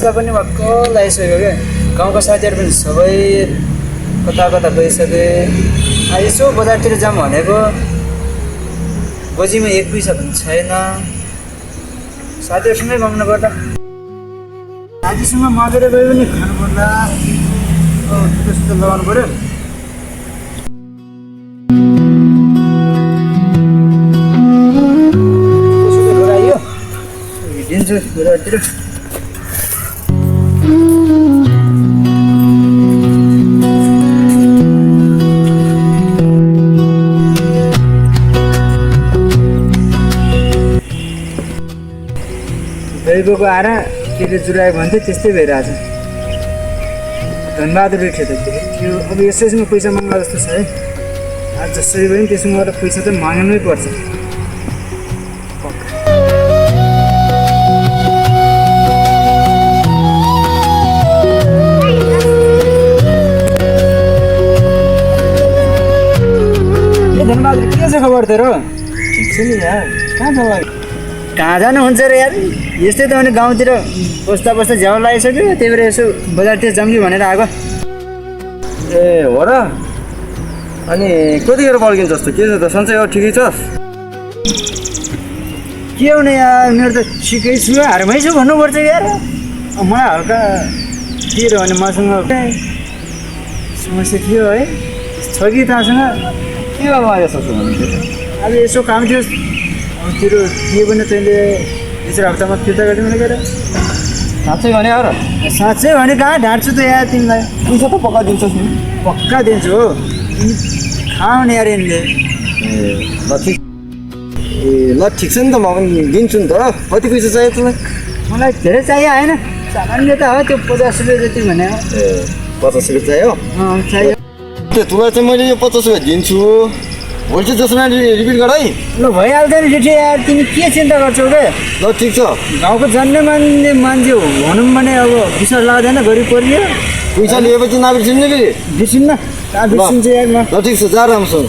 पैसा पनि भक्क लगाइसक्यो क्या गाउँका साथीहरू पनि सबै कता कता गइसके यसो बजारतिर जाऊँ भनेको गोजीमा 1 पैसा पनि छैन साथीहरूसँगै माग्नु पर्दा साथीसँग मागेर गयो भने खानु पर्दा जुत्ता लगाउनु पर्यो दिन्छु बजारतिर दैवको आएर केले जुरायो भने चाहिँ त्यस्तै भइरहेछ धनबहादुर थियो त त्यो अब यसैसँग पैसा माग्ला जस्तो छ है आज जसरी पनि त्यसमा गएर पैसा त माग्नै पर्छ धनबहादुर के छ खबर तेरो ठिक छ नि यार कहाँ जानुहुन्छ र यार यस्तै त भने गाउँतिर बस्दा बस्दा झ्याउ लगाइसक्यो त्यही भएर यसो बजारतिर जाऊँ कि भनेर आएको ए हो र अनि कतिखेर बल्किन्छ जस्तो के छ त सन्चै हो ठिकै छस् के हो नि यार मेरो त ठिकै छु हारमै छु भन्नुपर्छ यार मलाई हल्का के हो भने मसँग समस्या थियो है छ कि तँसँग के गर्नु आयो सोच्नु अब यसो काम थियो तेरो के पनि तैँले 2-4 हप्तामा फिर्ता गरिदिनु भने गएर साँच्चै भने हो र साँच्चै भने कहाँ ढाँट्छु त यार तिमीलाई पैसा त पक्का दिन्छस् नि पक्का दिन्छु हो खाउने यार यिनले ल ठिक छ नि त म पनि दिन्छु नि त कति पैसा चाहियो तँलाई मलाई धेरै चाहियो होइन सामान्य त हो त्यो 50 रुपियाँ जति भने हो ए 50 रुपियाँ चाहियो चाहियो तुलाई चाहिँ मैले यो 50 रुपियाँ दिन्छु भोलि चाहिँ जसमा रिपिट गर है ल भइहाल्छ नि जेठी यार तिमी के चिन्ता गर्छौ के ल ठिक छ गाउँको जान्ने मान्ने मान्छे भनौँ भने अब विश्वास लाग्दैन गरिब परियो पैसा लिएपछि नबिर्सिनु फेरि बिर्सिन्न कहाँ बिर्सिन्छ यार म ल ठिक छ जा राम्रोसँग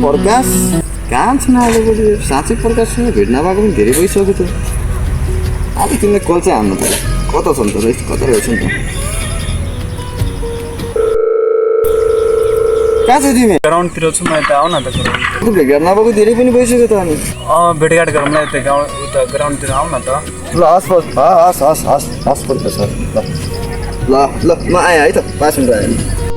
प्रकाश कहाँ छन् अहिले साँच्चै प्रकाशसँग भेट नभएको पनि धेरै भइसक्यो त अब तिमीलाई कल चाहिँ हान्नु पर्यो कता छन् त कता रहेछ नि त कहाँ छ तिमी ग्राउन्डतिर छु म यता आऊ न त भेट नभएको धेरै पनि भइसक्यो त अनि भेटघाट गरौँ न यता गाउँ उता ग्राउन्डतिर आऊ न त ल हस् हस् हस् हस् हस् प्रकाश ल ल ल म आएँ है त 5 मिनट आएँ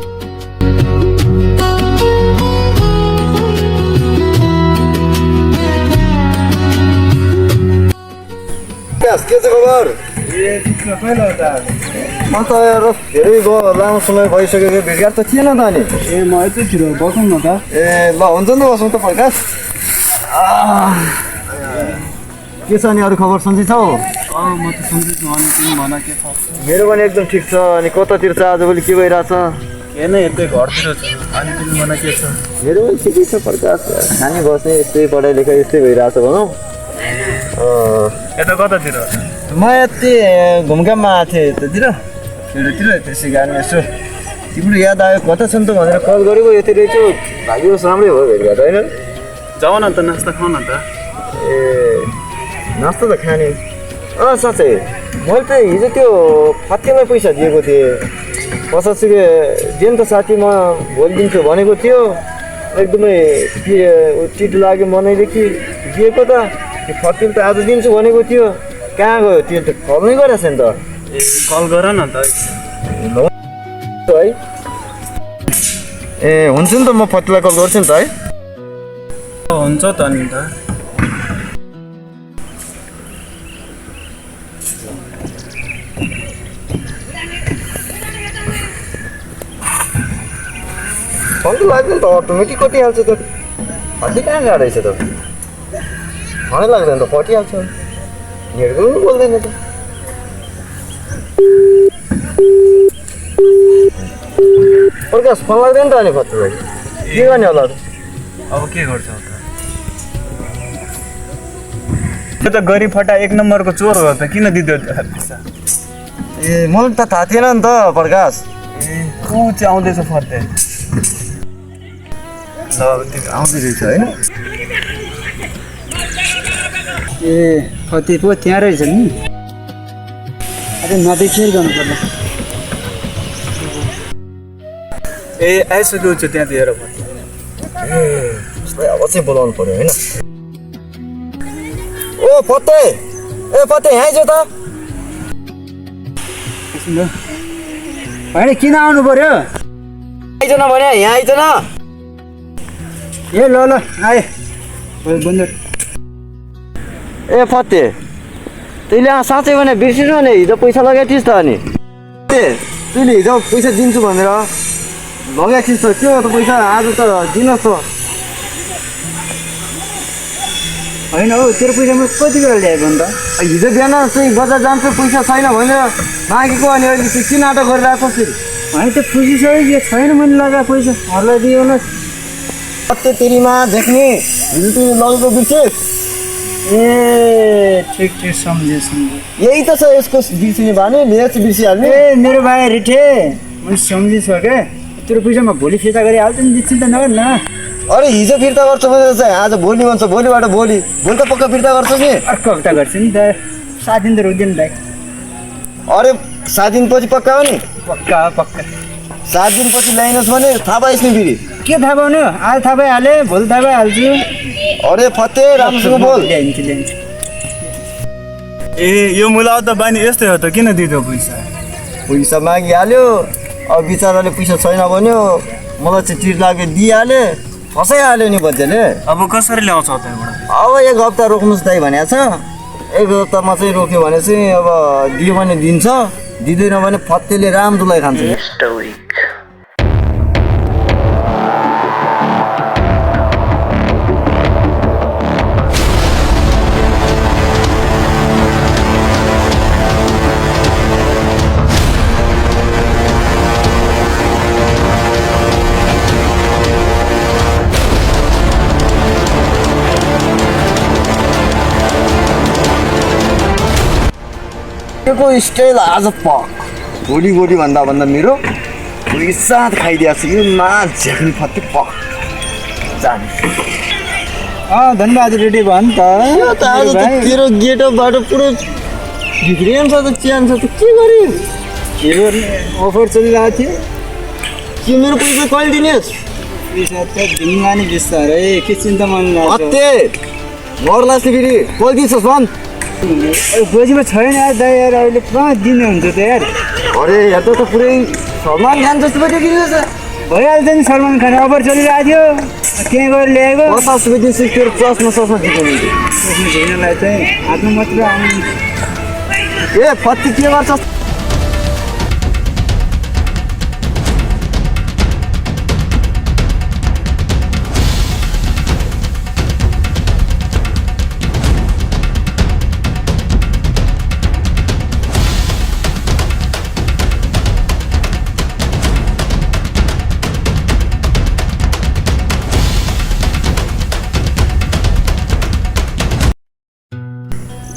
के छ खबर म त यार धेरै लामो समय भइसक्यो भेटघाट त थिएन त अनि ए म यतैतिर बसौँ न त ए ल हुन्छ नि त बसौँ त प्रकाश के छ अनि अरू खबर सन्चै छौ म त सन्चै छु अनि तिमी भन के छ मेरो पनि एकदम ठिक छ अनि कतातिर छ आजभोलि के भइरहेछ हेर्न यतै घरतिर छु अनि तिमी भन के छ मेरो पनि ठिकै छ प्रकाश खाने बस्ने यस्तै पढाइ लेखाइ यस्तै भइरहेछ भनौँ यता कतातिर म यति घुमघाममा आएको थिएँ यतातिर फिल्डतिर त्यसै कारण यसो तिम्रो याद आयो कता छन् त भनेर कल गरेको यति रहेछ भाग्योस् राम्रै भयो भेटघाट होइन जाऊ न त नास्ता खाऊ न त ए नास्ता त खाने साँच्चै मैले त हिजो त्यो फत्केलाई पैसा दिएको थिएँ 50 रुपियाँ दिनु त साथी म भोलि दिन्छु भनेको थियो एकदमै चिट लाग्यो मनैदेखि दिएको त त्यो फत्केल त आज दिन्छु भनेको थियो कहाँ गयो त्यो त कल नै गरेछ नि त कल गर न त है ए हुन्छ नि त म फत्केलाई कल गर्छु नि त है हुन्छ त नि त सन्चो लाग्दैन त अटोमेटिक कटिहाल्छ त अझै कहाँ गाह्रो रहेछ त मलाई लाग्दैन त कटिहाल्छ हिँडेको पनि बोल्दैन त प्रकाश फोन लाग्दैन त अनि फत्केलाई के गर्ने होला अब के गर्छौ त त्यो त गरी फटा 1 नम्बरको चोर हो त किन दिँदै पैसा ए मलाई त थाहा थिएन नि त प्रकाश ऊ चाहिँ आउँदैछ फर्दै ल त्यो आउँदै रहेछ होइन ए फर्ती पो त्यहाँ रहेछ नि अझै नदेखिएर गर्नु पर्ला ए आइसक्यो छ त्यहाँ दिएर फर्ती उसलाई अब चाहिँ बोलाउनु पर्यो होइन ओ फते ए फते यहाँ आइज त होइन किन आउनु पर्यो आइज न भने यहाँ आइज न ए ल ल आएँ बन्द ए फते तैँले साँच्चै भने बिर्सिनु भने हिजो पैसा लगाएको थिइस् त अनि ए तैँले हिजो पैसा दिन्छु भनेर लगाएको थिइस् त के हो त पैसा आज त दिनुहोस् त होइन हौ तेरो पैसा म कति बेला ल्याएको अन्त हिजो बिहान चाहिँ बजार जान्छु पैसा छैन भनेर मागेको अनि अहिले चाहिँ किन नाटक गरिरहेको फेरि होइन त्यो खुसी छ यो छैन मैले लगाएको पैसाहरूलाई दियो न सत्य तेरीमा देख्ने हिजो तिमी लगेको बिर्सेस् ए ठिक ठिक सम्झेँ यही त छ यसको बिर्सिने बानी लिएर चाहिँ बिर्सिहाल्ने ए मेरो भाइ रिठे मैले सम्झिसकेँ तेरो पैसा म भोलि फिर्ता गरिहाल्छु नि चिन्ता नगर न अरे हिजो फिर्ता गर्छु भनेर चाहिँ आज भोलि भन्छ भोलिबाट भोलि भोलि त पक्का फिर्ता गर्छु नि अर्को हप्ता गर्छु नि त 7 दिन त रोक्दैन भाइ अरे 7 दिनपछि पक्का हो नि पक्का पक्का 7 दिनपछि ल्याइनुहोस् भने थाहा पाइस् नि फेरि के थाहा पाउनु आज थाहा पाइहालेँ भोलि थाहा पाइहाल्छु अरे फते राम्रोसँग बोल ल्याइदिन्छु ए यो मुला त बानी यस्तै हो त किन दिँदो पैसा पैसा मागिहाल्यो अब बिचराले पैसा छैन भन्यो मलाई चाहिँ टिर लाग्यो दिइहाल्यो फसाइहाल्यो नि बच्चाले अब कसरी ल्याउँछ त्यहाँबाट अब 1 हप्ता रोक्नुहोस् दाइ भनेको छ 1 हप्तामा चाहिँ रोक्यो भने चाहिँ अब दियो भने दिन्छ दिँदैन भने फत्तेले रामदुलाई खान्छ को स्टाइल आज पक भोलि भोलि भन्दा मेरो भोलि साथ खाइदिएको छ यो माल झ्याक्ने फत्ते पक जाने धन्यवाद रेडी भयो नि त यो त आज त तेरो गेटअपबाट पुरो बिग्रिएन छ त च्यान छ त के गरे हेरो अफर चलिरहेको थियो के मेरो पैसा कहिले दिनेस् पैसा त दिउँला नि बिस्तारै के चिन्ता मन लाग्छ फत्ते मर्ला चाहिँ फेरि कहिले दिन्छस् भन् गोजीमा छैन यार दाइ यार अहिले पुरा दिने हुन्छ त यार अरे यहाँ त पुरै सलमान खान जस्तो पो देखिन्छ भइहाल्छ नि सलमान खान अफर चलिरहेको थियो त्यहाँ गएर ल्याएको 50 रुपियाँ दिन्छु तेरो चस्मा दिनु झिक्नलाई चाहिँ हातमा मात्र आउनु ए फत्ती के गर्छस्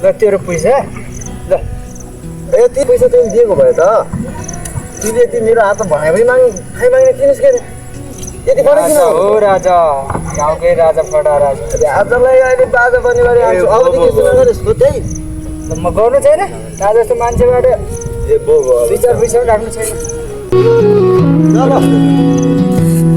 ल तेरो पैसा ल यति पैसा तैँले दिएको भए त तिमीले यति मेरो हातमा भनाइ पनि खाइ माग्ने किनिस् के यति फरक किन हो राजा गाउँकै राजा फटा राजा आजलाई अहिले बाजा बन्ने गरी आउँछु अबदेखि यस्तो नगरेस् त्यही म गर्नु छैन राजा जस्तो मान्छेबाट ए बो विचार राख्नु छैन ल